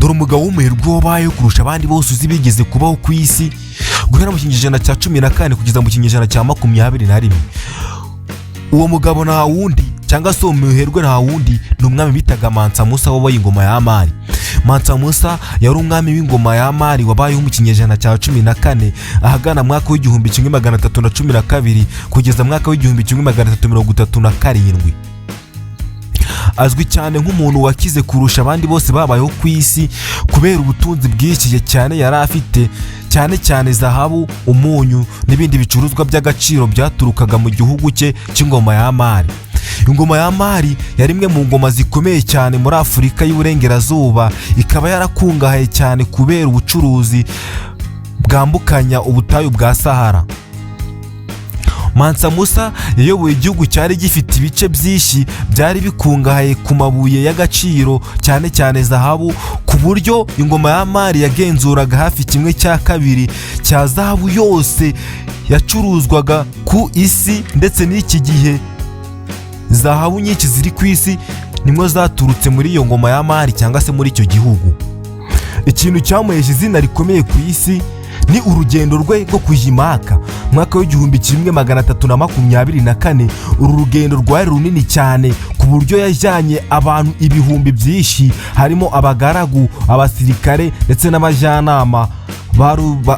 Dore umugabo w'umuherwe wabayeho kurusha abandi bose uzi bigeze kubaho ku isi, guhera mu kinyejana cya 14 kugeza mu kinyejana cya 21. Uwo mugabo nta wundi, cyangwa se uwo muherwe nta wundi, ni umwami bitaga Mansa Musa wabaye ingoma ya Mali. Mansa Musa yari umwami w'ingoma ya Mali wabayeho mu kinyejana cya 14, ahagana mwaka w'1312 kugeza mwaka w'1337. Azwi cyane nk'umuntu wakize kurusha abandi bose babayeho ku isi kubera ubutunzi bwinshi cyane yari afite, cyane cyane zahabu, umunyu n'ibindi bicuruzwa by'agaciro byaturukaga mu gihugu cye cy'ingoma ya Mali. Ingoma ya Mali yari imwe mu ngoma zikomeye cyane muri Afurika y'Uburengerazuba, ikaba yarakungahaye cyane kubera ubucuruzi bwambukanya ubutayu bwa Sahara. Mansa Musa yayoboye igihugu cyari gifite ibice byinshi byari bikungahaye ku mabuye y'agaciro, cyane cyane zahabu, ku buryo ingoma ya Mali yagenzuraga hafi kimwe cya kabiri cya zahabu yose yacuruzwaga ku isi. Ndetse n'iki gihe zahabu nyinshi ziri ku isi nimwo zaturutse muri iyo ngoma ya Mali cyangwa se muri icyo gihugu. Ikintu cyamuhesha izina rikomeye ku isi ni urugendo rwe rwo kujya i Maka mwaka w'1324. Uru rugendo rwari runini cyane ku buryo yajyanye abantu ibihumbi byinshi, harimo abagaragu, abasirikare ndetse n'abajyanama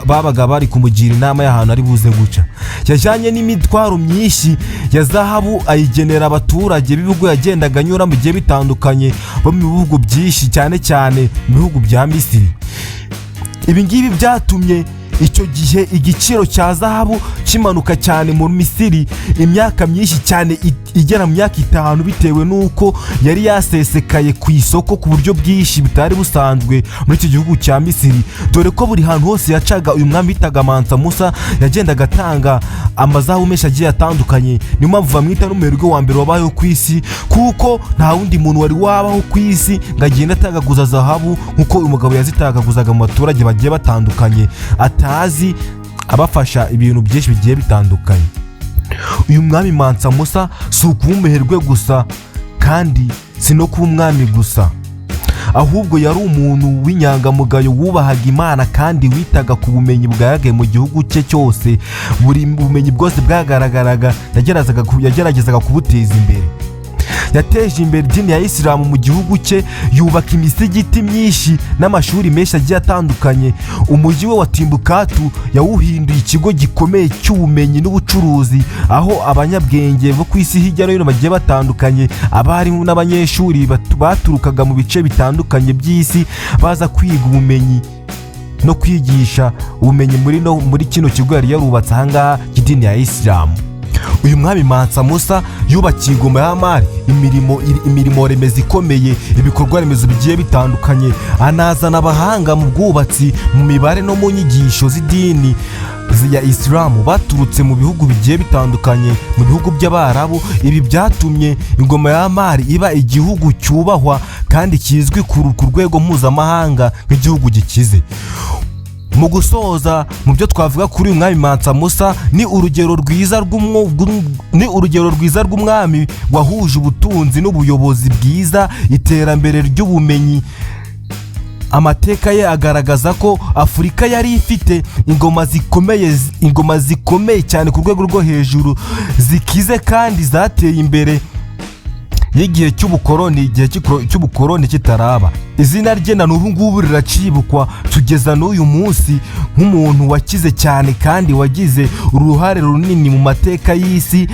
babaga bari kumugira inama y'ahantu ari buze guca. Yajyanye n'imitwaro myinshi ya zahabu, ayigenera abaturage b'ibihugu yagendaga anyura mu bigiye bitandukanye bo mu bihugu byinshi, cyane cyane mu bihugu bya Misiri. Ibi ngibi byatumye icyo gihe igiciro cya zahabu kimanuka cyane mu Misiri imyaka myinshi cyane, igera mu myaka 5, bitewe n'uko yari yasesekaye ku isoko ku buryo bwinshi butari busanzwe muri icyo gihugu cya Misiri, dore ko buri hantu hose yacaga uyu mwami bitaga Mansa Musa yagendaga atanga amazahabu menshi agiye atandukanye. Niyo mpamvu bamwita n'umuherwe wa mbere wabayeho ku isi, kuko nta wundi muntu wari wabaho ku isi ngo agende atagaguza zahabu nk'uko uyu mugabo yazitagaguzaga mu baturage bagiye batandukanye atazi, abafasha ibintu byinshi bigiye bitandukanye. Uyu mwami Mansa Musa si ukuba umuherwe gusa, kandi si no kuba umwami gusa, ahubwo yari umuntu w'inyangamugayo wubahaga Imana kandi witaga ku bumenyi bwagaragaye mu gihugu cye cyose. Buri bumenyi bwose bwagaragaraga yageragezaga kubuteza imbere. Yateje imbere idini ya Isilamu mu gihugu cye, yubaka imisigiti myinshi n'amashuri menshi agiye atandukanye. Umujyi we wa Timbuktu yawuhinduye ikigo gikomeye cy'ubumenyi n'ubucuruzi, aho abanyabwenge bo ku isi hirya no hino bagiye batandukanye, abarimu n'abanyeshuri baturukaga mu bice bitandukanye by'isi baza kwiga ubumenyi no kwigisha ubumenyi muri no muri kino kigo yari yarubatse ahangaha cy'idini ya Isilamu. Uyu mwami Mansa Musa yubakiye ingoma ya Mali imirimo remezo ikomeye, ibikorwa remezo bigiye bitandukanye, anazana abahanga mu bwubatsi, mu mibare no mu nyigisho z'idini ya Isilamu baturutse mu bihugu bigiye bitandukanye, mu bihugu by'Abarabu. Ibi byatumye ingoma ya Mali iba igihugu cyubahwa kandi kizwi ku rwego mpuzamahanga nk'igihugu gikize. Mu gusoza, mu byo twavuga kuri uyu mwami Mansa Musa, ni urugero rwiza rw'umwami wahuje ubutunzi n'ubuyobozi bwiza, iterambere ry'ubumenyi. Amateka ye agaragaza ko Afurika yari ifite ingoma zikomeye cyane ku rwego rwo hejuru, zikize kandi zateye imbere y'igihe cy'ubukoroni, igihe cy'ubukoroni kitaraba. Izina rye na n'ubu ngubu riracibukwa tugeza n'uyu munsi nk'umuntu wakize cyane kandi wagize uruhare runini mu mateka y'isi.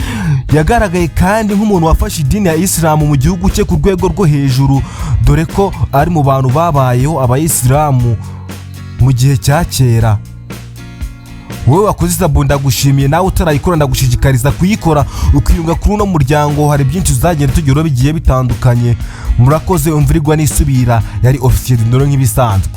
Yagaragaye kandi nk'umuntu wafashe idini ya Isilamu mu gihugu cye ku rwego rwo hejuru, dore ko ari mu bantu babayeho abayisilamu mu gihe cya kera. Wowe wakoze isabune, ndagushimiye. Nawe utarayikora, ndagushishikariza kuyikora, ukiyunga kuri uno muryango. Hari byinshi tuzagenda tugeraho bigiye bitandukanye. Murakoze. Imvura igwa n'isubira. Yari Ofisiye Dindoro nk'ibisanzwe.